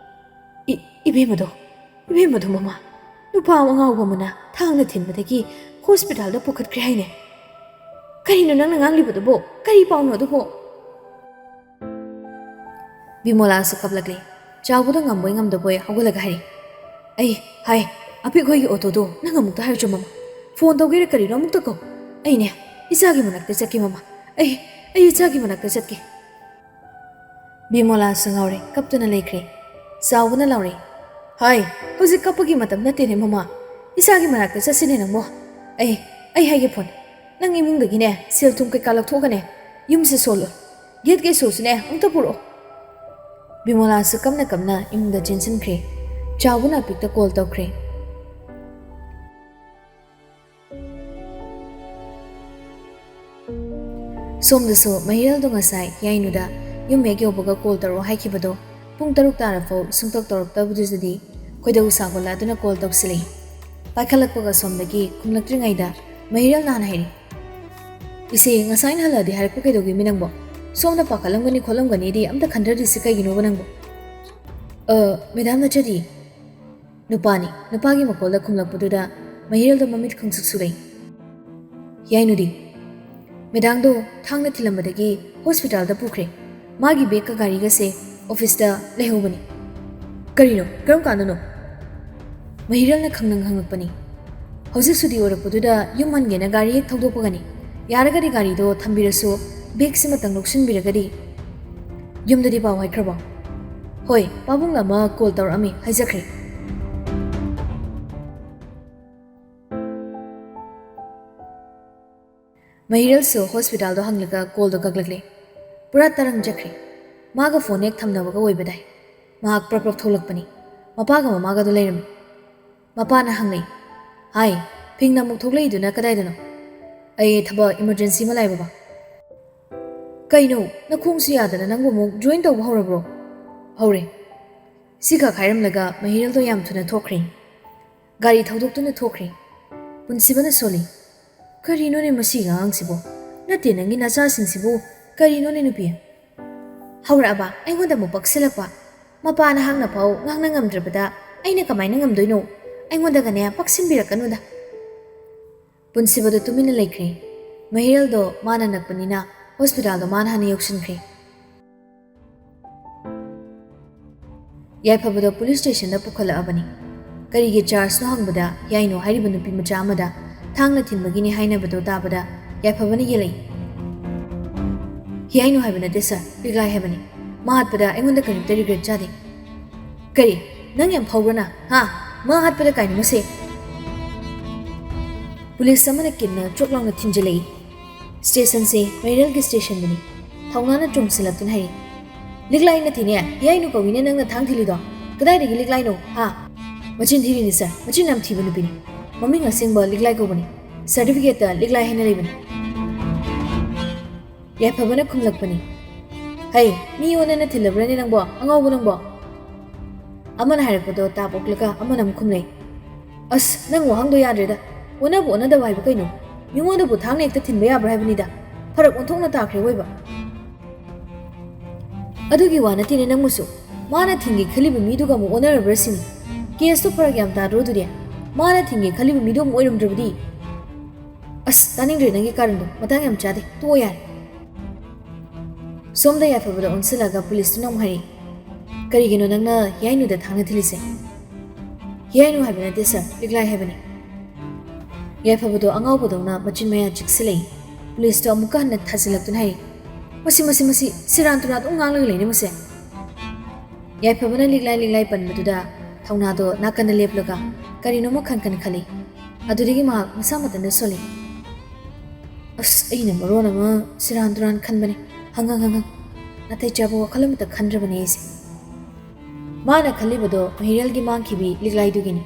"ꯏ-, ꯏꯕꯦꯝꯃꯗꯣ, ꯏꯕꯦꯝꯃꯗꯣ ꯃꯃꯥ, ꯅꯨꯄꯥ ꯑꯉꯥꯎꯕ ꯑꯃꯅ ꯊꯥꯡꯅ ꯊꯤꯟꯕꯗꯒꯤ ꯍꯣꯁꯄꯤꯇꯥꯜꯗ ꯄꯨꯈꯠꯈ꯭ꯔꯦ ꯍꯥꯏꯅꯦ꯫ ꯀꯔꯤꯅꯣ ꯅꯪꯅ ꯉꯥꯡꯂꯤꯕꯗꯨꯕꯣ? ꯀꯔꯤ ꯄꯥꯎꯅꯣ ꯑꯗꯨꯕꯣ?" ꯕꯤꯃꯣꯂꯥꯁꯨ ꯀꯞꯂꯛꯂꯦ꯫ ꯆꯥꯎꯕꯗ ꯉꯝꯕꯣꯏ ꯉꯝꯗꯕꯣꯏ ꯍꯧꯒꯠꯂꯒ ꯍꯥꯏꯔꯤ, "ꯑꯩ, ꯍꯥꯏ, ꯑꯄꯤꯛ ꯍꯣꯏꯒꯤ ꯑꯣꯇꯣꯗꯣ ꯅꯪ ꯑꯃꯨꯛꯇ ꯍꯥꯏꯔꯨꯆꯣ ꯃꯃꯥ꯫ ꯐꯣꯟ ꯇꯧꯒꯦꯔꯥ ꯀꯔꯤꯅꯣ ꯑꯃꯨꯛꯇ ꯀꯧ꯫ ꯑꯩꯅꯦ, ꯏꯆꯥꯒꯤ ꯃꯅꯥꯛꯇ ꯆꯠꯀꯦ ꯃꯃꯥ꯫ ꯑꯩ, ꯑꯩ ꯏꯆꯥꯒꯤ ꯃꯅꯥꯛꯇ ꯆꯠꯀꯦ꯫" ꯕꯤꯃꯣꯂꯥꯁꯨ ꯉꯥꯎꯔꯦ, ꯀꯞꯇꯨꯅ ꯂꯩꯈ꯭ꯔꯦ꯫ ꯆꯥꯎꯕꯅ ꯂꯥꯎꯔꯦ, "ꯍꯥꯏ, ꯍꯧꯖꯤꯛ ꯀꯞꯄꯒꯤ ꯃꯇꯝ ꯅꯠꯇꯦꯅꯦ ꯃꯃꯥ꯫ ꯏꯆꯥꯒꯤ ꯃꯅꯥꯛꯇ ꯆꯠꯁꯤꯅꯦ ꯅꯪꯕꯣ꯫ ꯑꯩ, ꯑꯩ ꯍꯥꯏꯒꯦ ꯐꯣꯟ꯫ ꯅꯪ ꯏꯃꯨꯡꯗꯒꯤꯅꯦ ꯁꯦꯜ ꯊꯨꯝ ꯀꯩꯀꯥ ꯂꯧꯊꯣꯛꯑꯒꯅꯦ ꯌꯨꯝꯁꯦ ꯁꯣꯜꯂꯣ꯫ ꯒꯦꯠꯀꯤ ꯁꯣꯁꯨꯅꯦ ꯑꯃꯨꯛꯇ ꯄꯨꯔꯛꯑꯣ꯫" ꯕꯤꯃꯣꯂꯥꯁꯨ ꯀꯞꯅ ꯀꯞꯅ ꯏꯃꯨꯡꯗ ꯆꯦꯟꯁꯤꯟꯈ꯭ꯔꯦ꯫ ꯆꯥꯎꯕꯅ ꯑꯄꯤꯛꯇ ꯀꯣꯜ ꯇꯧꯈ꯭ꯔꯦ꯫ ꯁꯣꯝꯗꯁꯨ ꯃꯍꯤꯔꯦꯜꯗꯣ ꯉꯁꯥꯏ ꯌꯥꯏꯅꯨꯗ ꯌꯨꯝ ꯍꯦꯛ ꯌꯧꯕꯒ ꯀꯣꯜ ꯇꯧꯔꯛꯑꯣ ꯍꯥꯏꯈꯤꯕꯗꯣ ꯄꯨꯡ ꯇꯔꯨꯛ ꯇꯥꯔꯐꯥꯎ ꯁꯨꯡꯇꯧ ꯇꯧꯔꯛꯇꯕꯗꯨꯗꯗꯤ ꯈꯣꯏꯗꯧ ꯁꯥꯎꯒꯠꯂꯛꯇꯨꯅ ꯀꯣꯜ ꯇꯧꯁꯤꯜꯂꯛꯏ꯫ ꯄꯥꯏꯈꯠꯂꯛꯄꯒ ꯁꯣꯝꯗꯒꯤ ꯈꯨꯝꯂꯛꯇ꯭ꯔꯤꯉꯩꯗ ꯃꯍꯤꯔꯦꯜꯅ ꯍꯥꯟꯅ ꯍꯥꯏꯔꯤ, "ꯏꯆꯦ, ꯉꯁꯥꯏꯅ ꯍꯜꯂꯛꯑꯗꯤ ꯍꯥꯏꯔꯛꯄ ꯀꯩꯗꯧꯒꯦ ꯃꯤ ꯅꯪꯕꯣ? ꯁꯣꯝꯗ ꯄꯥꯈꯠꯂꯝꯒꯅꯤ ꯈꯣꯠꯂꯝꯒꯅꯤꯗꯤ ꯑꯝꯇ ꯈꯟꯊꯗ꯭ꯔꯤꯁꯤ ꯀꯩꯒꯤꯅꯣꯕ ꯅꯪꯕꯣ?" "ꯑ, ꯃꯦꯗꯥꯝ ꯅꯠꯆꯗꯤ꯫" ꯅꯨꯄꯥꯅꯤ꯫ ꯅꯨꯄꯥꯒꯤ ꯃꯈꯣꯜꯗ ꯈꯨꯝꯂꯛꯄꯗꯨꯗ ꯃꯍꯤꯔꯦꯜꯗꯣ ꯃꯃꯤꯠ ꯈꯪꯁꯨꯛ ꯁꯨꯔꯛꯏ꯫ ꯌꯥꯏꯅꯨꯗꯤ, "ꯃꯦꯗꯥꯝꯗꯣ ꯊꯥꯡꯅ ꯊꯤꯜꯂꯝꯕꯗꯒꯤ ꯍꯣꯁꯄꯤꯇꯥꯜꯗ ꯄꯨꯈ꯭ꯔꯦ꯫ ꯃꯥꯒꯤ ꯕꯦꯒꯀ ꯒꯥꯔꯤꯒꯁꯦ ꯑꯣꯐꯤꯁꯇ ꯂꯩꯍꯧꯕꯅꯤ꯫" "ꯀꯔꯤꯅꯣ? ꯀꯔꯝ ꯀꯥꯟꯗꯅꯣ?" ꯃꯍꯤꯔꯦꯜꯅ ꯈꯪꯅꯪ ꯍꯪꯂꯛꯄꯅꯤ꯫ "ꯍꯧꯖꯤꯛ ꯁꯨꯇꯤ ꯑꯣꯏꯔꯛꯄꯗꯨꯗ ꯌꯨꯝ ꯍꯟꯒꯦꯅ ꯒꯥꯔꯤ ꯍꯦꯛ ꯊꯧꯗꯣꯛꯄꯒꯅꯤ꯫ ꯌꯥꯔꯒꯗꯤ ꯒꯥꯔꯤꯗꯣ ꯊꯝꯕꯤꯔꯁꯨ ꯕꯦꯒꯁꯤꯃꯇꯪ ꯂꯧꯁꯤꯟꯕꯤꯔꯒꯗꯤ꯫" "ꯌꯨꯝꯗꯗꯤ ꯄꯥꯎ ꯍꯥꯏꯈ꯭ꯔꯕꯣ?" "ꯍꯣꯏ, ꯄꯥꯕꯨꯡ ꯑꯃ ꯀꯣꯜ ꯇꯧꯔꯛꯑꯝꯃꯤ, ꯍꯥꯏꯖꯈ꯭ꯔꯦ꯫" ꯃꯍꯤꯔꯦꯜꯁꯨ ꯍꯣꯁꯄꯤꯇꯥꯜꯗꯣ ꯍꯪꯂꯒ ꯀꯣꯜꯗꯣ ꯀꯛꯂꯛꯂꯦ꯫ ꯄꯨꯔꯥ ꯇꯔꯪ ꯆꯠꯈ꯭ꯔꯦ꯫ ꯃꯥꯒ ꯐꯣꯟ ꯍꯦꯛ ꯊꯝꯅꯕꯒ ꯑꯣꯏꯕꯗꯥꯏ꯫ ꯃꯍꯥꯛ ꯄ꯭ꯔꯞ ꯄ꯭ꯔꯞ ꯊꯣꯛꯂꯛꯄꯅꯤ꯫ ꯃꯄꯥꯒ ꯃꯃꯥꯒꯗꯣ ꯂꯩꯔꯝꯃꯤ꯫ ꯃꯄꯥꯅ ꯍꯪꯂꯛꯏ, "ꯍꯥꯏ, ꯐꯤꯡꯅ ꯑꯃꯨꯛ ꯊꯣꯛꯂꯛꯏꯗꯨꯅ ꯀꯗꯥꯏꯗꯅꯣ?" "ꯑꯩ ꯊꯕꯛ ꯏꯃꯔꯖꯦꯟꯁꯤ ꯑꯃ ꯂꯥꯛꯑꯦ ꯕꯕꯥ꯫" "ꯀꯩꯅꯣ, ꯅꯈꯣꯡꯁꯨ ꯌꯥꯗꯅ ꯅꯪꯕꯨ ꯑꯃꯨꯛ ꯖꯣꯏꯟ ꯇꯧꯕ ꯍꯧꯔꯕ꯭ꯔꯣ?" "ꯍꯧꯔꯦ꯫" ꯁꯤꯈꯛ ꯍꯥꯏꯔꯝꯂꯒ ꯃꯍꯤꯔꯦꯜꯗꯣ ꯌꯥꯝ ꯊꯨꯅ ꯊꯣꯛꯈ꯭ꯔꯦ꯫ ꯒꯥꯔꯤ ꯊꯧꯗꯣꯛꯇꯨꯅ ꯊꯣꯛꯈ꯭ꯔꯦ꯫ ꯄꯨꯟꯁꯤꯕꯅ ꯁꯣꯜꯂꯤ꯫ "ꯀꯔꯤꯅꯣꯅꯦ ꯃꯁꯤꯒꯤ ꯑꯉꯥꯡꯁꯤꯕꯨ? ꯅꯠꯇꯦ, ꯅꯪꯒꯤ ꯅꯆꯥꯁꯤꯡꯁꯤꯕꯨ ꯀꯔꯤꯅꯣꯅꯦ ꯅꯨꯄꯤ?" ꯍꯧꯔꯛꯑꯕ ꯑꯩꯉꯣꯟꯗ ꯑꯃꯨꯛ ꯄꯛꯁꯤꯜꯂꯛꯄ꯫ ꯃꯄꯥꯅ ꯍꯥꯡꯅ ꯐꯥꯎ ꯉꯥꯡꯅ ꯉꯝꯗ꯭ꯔꯕꯗ ꯑꯩꯅ ꯀꯃꯥꯏꯅ ꯉꯝꯗꯣꯏꯅꯣ? ꯑꯩꯉꯣꯟꯗꯒꯅꯦ ꯄꯛꯁꯤꯟꯕꯤꯔꯛꯀꯅꯨꯗ꯫ ꯄꯨꯟꯁꯤꯕꯗꯣ ꯇꯨꯃꯤꯟꯅ ꯂꯩꯈ꯭ꯔꯦ꯫ ꯃꯍꯤꯔꯦꯜꯗꯣ ꯃꯥꯅ ꯅꯛꯄꯅꯤꯅ ꯍꯣꯁꯄꯤꯇꯥꯜꯗꯣ ꯃꯥꯅ ꯍꯥꯟꯅ ꯌꯧꯁꯤꯟꯈ꯭ꯔꯦ꯫ ꯌꯥꯏꯐꯕꯗꯣ ꯄꯨꯂꯤꯁ ꯁ꯭ꯇꯦꯁꯟꯗ ꯄꯨꯈꯠꯂꯛꯑꯕꯅꯤ꯫ ꯀꯔꯤꯒꯤ ꯆꯥꯔꯖꯅꯣ ꯍꯪꯕꯗ, ꯍꯤꯌꯥꯏꯅꯨ ꯍꯥꯏꯔꯤꯕ ꯅꯨꯄꯤ ꯃꯆꯥ ꯑꯃꯗ ꯊꯥꯡꯅ ꯊꯤꯟꯕꯒꯤꯅꯤ ꯍꯥꯏꯅꯕꯗꯣ ꯇꯥꯕꯗ ꯌꯥꯏꯐꯕꯅ ꯌꯦꯜꯂꯛꯏ꯫ "ꯍꯤꯌꯥꯏꯅꯨ ꯍꯥꯏꯕ ꯅꯠꯇꯦ ꯁꯥꯔ, ꯂꯤꯛꯂꯥꯏ ꯍꯥꯏꯕꯅꯤ꯫ ꯃꯥ ꯍꯥꯠꯄꯗ ꯑꯩꯉꯣꯟꯗ ꯀꯔꯤꯝꯇ ꯔꯤꯒ꯭ꯔꯦꯠ ꯆꯥꯗꯦ꯫" "ꯀꯔꯤ? ꯅꯪ ꯌꯥꯝ ꯐꯥꯎꯕ꯭ꯔꯅ? ꯍꯥ? ꯃꯥ ꯍꯥꯠꯄꯗ ꯀꯥꯏꯅꯣ ꯃꯁꯦ?" ꯄꯨꯂꯤꯁ ꯑꯃꯅ ꯀꯤꯟꯅ ꯆꯣꯛ ꯂꯥꯎꯅ ꯊꯤꯟꯖꯤꯜꯂꯛꯏ꯫ "ꯁ꯭ꯇꯦꯁꯟꯁꯦ ꯃꯍꯤꯔꯦꯜꯒꯤ ꯁ꯭ꯇꯦꯁꯟꯗꯨꯅꯤ꯫" ꯊꯧꯅꯥꯅ ꯆꯣꯡꯁꯤꯜꯂꯛꯇꯨꯅ ꯍꯥꯏꯔꯤ꯫ "ꯂꯤꯛꯂꯥꯏ ꯅꯠꯇꯦꯅꯦ, ꯍꯤꯌꯥꯏꯅꯨ ꯀꯧꯏꯅꯦ ꯅꯪꯅ ꯊꯥꯡ ꯊꯤꯜꯂꯤꯗꯣ꯫ ꯀꯗꯥꯏꯗꯒꯤ ꯂꯤꯛꯂꯥꯏꯅꯣ, ꯍꯥ?" "ꯃꯆꯤꯟ ꯊꯤꯔꯤꯅꯤ ꯁꯥꯔ, ꯃꯆꯤꯟ ꯌꯥꯝ ꯊꯤꯕ ꯅꯨꯄꯤꯅꯤ꯫ ꯃꯃꯤꯡ ꯑꯁꯦꯡꯕ ꯂꯤꯛꯂꯥꯏ ꯀꯧꯕꯅꯤ꯫ ꯁꯥꯔꯇꯤꯐꯤꯀꯦꯠꯇ ꯂꯤꯛꯂꯥꯏ ꯍꯥꯏꯅ ꯂꯩꯕꯅꯤ꯫" ꯌꯥꯏꯐꯕꯅ ꯈꯨꯝꯂꯛꯄꯅꯤ꯫ "ꯍꯩ, ꯃꯤ ꯑꯣꯟꯅꯅ ꯊꯤꯜꯂꯕ꯭ꯔꯅꯦ ꯅꯪꯕꯣ, ꯑꯉꯥꯎꯕ ꯅꯪꯕꯣ?" ꯑꯃꯅ ꯍꯥꯏꯔꯛꯄꯗꯣ ꯇꯥꯞ ꯑꯣꯛꯂꯒ ꯑꯃꯅ ꯑꯃꯨꯛ ꯈꯨꯝꯂꯛꯏ꯫ "ꯑꯁ, ꯅꯪ ꯋꯥꯍꯪꯗꯣ ꯌꯥꯗ꯭ꯔꯦꯗ꯫ ꯑꯣꯟꯅꯕ ꯑꯣꯟꯅꯗꯕ ꯍꯥꯏꯕ ꯀꯩꯅꯣ? ꯃꯤꯉꯣꯟꯗꯕꯨ ꯊꯥꯡꯅ ꯍꯦꯛꯇ ꯊꯤꯟꯕ ꯌꯥꯕ꯭ꯔꯥ ꯍꯥꯏꯕꯅꯤꯗ꯫ ꯐꯔꯛ ꯑꯣꯟꯊꯣꯛꯅ ꯇꯥꯈ꯭ꯔꯦ ꯑꯣꯏꯕ꯫" "ꯑꯗꯨꯒꯤ ꯋꯥ ꯅꯠꯇꯦꯅꯦ ꯅꯪꯕꯨꯁꯨ꯫ ꯃꯥꯅ ꯊꯤꯡꯒꯦ ꯈꯜꯂꯤꯕ ꯃꯤꯗꯨꯒ ꯑꯃꯨꯛ ꯑꯣꯟꯅꯔꯕ꯭ꯔꯥ ꯁꯤꯅꯤ꯫ ꯀꯦꯁꯇꯣ ꯐꯔꯛ ꯌꯥꯝ ꯇꯥꯗ꯭ꯔꯣ ꯑꯗꯨꯗꯤ? ꯃꯥꯅ ꯊꯤꯡꯒꯦ ꯈꯜꯂꯤꯕ ꯃꯤꯗꯣ ꯑꯃꯨꯛ ꯑꯣꯏꯔꯝꯗ꯭ꯔꯕꯗꯤ?" "ꯑꯁ, ꯇꯥꯅꯤꯡꯗ꯭ꯔꯦ ꯅꯪꯒꯤ ꯀꯥꯔꯟꯗꯣ꯫ ꯃꯇꯥꯡ ꯌꯥꯝ ꯆꯥꯗꯦ꯫ ꯇꯣꯛꯑꯣ ꯌꯥꯔꯦ꯫" ꯁꯣꯝꯗ ꯌꯥꯏꯐꯕꯗ ꯑꯣꯟꯁꯤꯜꯂꯒ ꯄꯨꯂꯤꯁꯇꯨꯅ ꯑꯃꯨꯛ ꯍꯥꯏꯔꯛꯏ, "ꯀꯔꯤꯒꯤꯅꯣ ꯅꯪꯅ ꯍꯤꯌꯥꯏꯅꯨꯗ ꯊꯥꯡꯅ ꯊꯤꯜꯂꯤꯁꯦ?" "ꯍꯤꯌꯥꯏꯅꯨ ꯍꯥꯏꯕ ꯅꯠꯇꯦ ꯁꯥꯔ, ꯂꯤꯛꯂꯥꯏ ꯍꯥꯏꯕꯅꯤ꯫" ꯌꯥꯏꯐꯕꯗꯣ ꯑꯉꯥꯎꯕꯗꯧꯅ ꯃꯆꯤꯟ ꯃꯌꯥ ꯆꯤꯛꯁꯤꯜꯂꯛꯏ꯫ ꯄꯨꯂꯤꯁꯇꯣ ꯑꯃꯨꯛꯀ ꯍꯟꯅ ꯊꯥꯖꯤꯜꯂꯛꯇꯨꯅ ꯍꯥꯏꯔꯛꯏ, "ꯃꯁꯤ, ꯃꯁꯤ, ꯃꯁꯤ, ꯁꯦꯔꯥꯟ ꯇꯨꯔꯥꯟ ꯑꯗꯨꯝ ꯉꯥꯡꯂꯒ ꯂꯩꯅꯦ ꯃꯁꯦ꯫" ꯌꯥꯏꯐꯕꯅ ꯂꯤꯛꯂꯥꯏ ꯂꯤꯛꯂꯥꯏ ꯄꯟꯕꯗꯨꯗ ꯊꯧꯅꯥꯗꯣ ꯅꯥꯀꯟꯗ ꯂꯦꯞꯂꯒ ꯀꯔꯤꯅꯣꯃ ꯈꯟ ꯈꯟ ꯈꯜꯂꯤ꯫ ꯑꯗꯨꯗꯒꯤ ꯃꯍꯥꯛ ꯃꯁꯥ ꯃꯊꯟꯇ ꯁꯣꯜꯂꯤ꯫ ꯑꯁ, ꯑꯩꯅ ꯃꯔꯣꯟ ꯑꯃ ꯁꯤꯔꯥꯟ ꯇꯨꯔꯥꯟ ꯈꯟꯕꯅꯦ꯫ ꯍꯪꯉꯪ ꯍꯪꯉꯪ꯫ ꯅꯥꯇꯩ ꯆꯥꯕ ꯋꯥꯈꯜ ꯑꯃꯠꯇ ꯈꯟꯗ꯭ꯔꯕꯅꯦ ꯑꯩꯁꯦ꯫ ꯃꯥꯅ ꯈꯜꯂꯤꯕꯗꯣ ꯃꯍꯤꯔꯦꯜꯒꯤ ꯃꯥꯡꯈꯤꯕꯤ ꯂꯤꯛꯂꯥꯏꯗꯨꯒꯤꯅꯤ꯫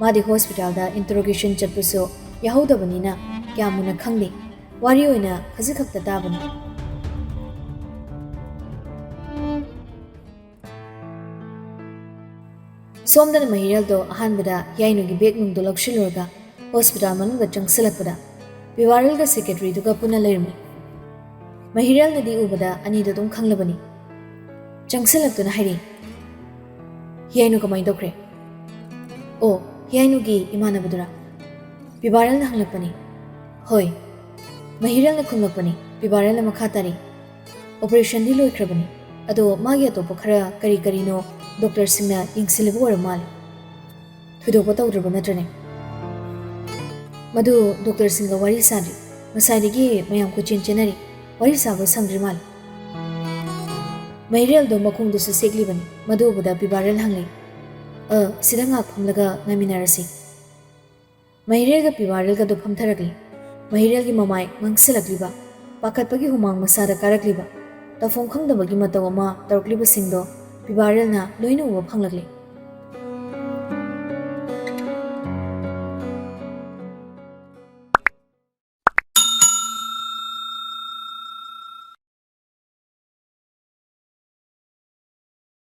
ꯃꯥꯗꯤ ꯍꯣꯁꯄꯤꯇꯥꯜꯗ ꯏꯟꯇꯔꯣꯒꯦꯁꯟ ꯆꯠꯄꯁꯨ ꯌꯥꯍꯧꯗꯕꯅꯤꯅ ꯀꯌꯥ ꯃꯨꯟꯅ ꯈꯪꯗꯦ꯫ ꯋꯥꯔꯤ ꯑꯣꯏꯅ ꯈꯖꯤꯛ ꯈꯛꯇ ꯇꯥꯕꯅꯤ꯫ ꯁꯣꯝꯗꯅ ꯃꯍꯤꯔꯦꯜꯗꯣ ꯑꯍꯥꯟꯕꯗ ꯍꯤꯌꯥꯏꯅꯨꯒꯤ ꯕꯦꯒ ꯅꯨꯡꯗꯣ ꯂꯧꯁꯤꯜꯂꯨꯔꯒ ꯍꯣꯁꯄꯤꯇꯥꯜ ꯃꯅꯨꯡꯗ ꯆꯪꯁꯤꯜꯂꯛꯄꯗ ꯄꯤꯕꯥꯔꯦꯜꯒ ꯁꯦꯀ꯭ꯔꯦꯇꯔꯤꯗꯨꯒ ꯄꯨꯟꯅ ꯂꯩꯔꯝꯃꯤ꯫ ꯃꯍꯤꯔꯦꯜꯅꯗꯤ ꯎꯕꯗ ꯑꯅꯤꯗꯣ ꯑꯗꯨꯝ ꯈꯪꯂꯕꯅꯤ꯫ ꯆꯪꯁꯤꯜꯂꯛꯇꯨꯅ ꯍꯥꯏꯔꯛꯏ, "ꯍꯤꯌꯥꯏꯅꯨ ꯀꯃꯥꯏꯅ ꯇꯧꯈ꯭ꯔꯦ?" "ꯑꯣ, ꯍꯤꯌꯥꯏꯅꯨꯒꯤ ꯏꯃꯥꯟꯅꯕꯗꯨꯔꯥ?" ꯄꯤꯕꯥꯔꯦꯜꯅ ꯍꯪꯂꯛꯄꯅꯤ꯫ "ꯍꯣꯏ꯫" ꯃꯍꯤꯔꯦꯜꯅ ꯈꯨꯝꯂꯛꯄꯅꯤ꯫ ꯄꯤꯕꯥꯔꯦꯜꯅ ꯃꯈꯥ ꯇꯥꯔꯤ, "ꯑꯣꯄꯔꯦꯁꯟꯗꯤ ꯂꯣꯏꯈ꯭ꯔꯕꯅꯤ, ꯑꯗꯣ ꯃꯥꯒꯤ ꯑꯇꯣꯞꯄ ꯈꯔ ꯀꯔꯤ ꯀꯔꯤꯅꯣ ꯗꯣꯛꯇꯔꯁꯤꯡꯅ ꯌꯦꯡꯁꯤꯜꯂꯤꯕ ꯑꯣꯏꯔ ꯃꯥꯜꯂꯦ꯫ ꯊꯣꯏꯗꯣꯛꯄ ꯇꯧꯗ꯭ꯔꯕ ꯅꯠꯇ꯭ꯔꯅꯦ?" "ꯃꯗꯨ ꯗꯣꯛꯇꯔꯁꯤꯡꯒ ꯋꯥꯔꯤ ꯁꯥꯗ꯭ꯔꯤ꯫ ꯉꯁꯥꯏꯗꯒꯤ ꯃꯌꯥꯝ ꯀꯣꯏꯆꯦꯟ ꯆꯦꯟꯅꯔꯤ꯫ ꯋꯥꯔꯤ ꯁꯥꯕ ꯁꯪꯗ꯭ꯔꯤ ꯃꯥꯜꯂꯦ꯫" ꯃꯍꯤꯔꯦꯜꯗꯣ ꯃꯈꯣꯡꯗꯨꯁꯨ ꯁꯦꯛꯂꯤꯕꯅꯤ꯫ ꯃꯗꯨ ꯎꯕꯗ ꯄꯤꯕꯥꯔꯦꯜ ꯍꯪꯂꯤ, "ꯑ, ꯁꯤꯗ ꯉꯥꯏꯍꯥꯛ ꯐꯝꯂꯒ ꯉꯥꯏꯃꯤꯟꯅꯔꯁꯤ꯫" ꯃꯍꯤꯔꯦꯜꯒ ꯄꯤꯕꯥꯔꯦꯜꯒꯗꯨ ꯐꯝꯊꯔꯛꯂꯤ꯫ ꯃꯍꯤꯔꯦꯜꯒꯤ ꯃꯃꯥꯏ ꯉꯥꯡꯁꯤꯜꯂꯛꯂꯤꯕ, ꯄꯥꯈꯠꯄꯒꯤ ꯍꯨꯃꯥꯡ ꯃꯁꯥꯗ ꯀꯥꯔꯛꯂꯤꯕ, ꯇꯧꯐꯝ ꯈꯪꯗꯕꯒꯤ ꯃꯇꯧ ꯑꯃ ꯇꯧꯔꯛꯂꯤꯕꯁꯤꯡꯗꯣ ꯄꯤꯕꯥꯔꯦꯜꯅ ꯂꯣꯏꯅ ꯎꯕ ꯐꯪꯂꯛꯂꯤ꯫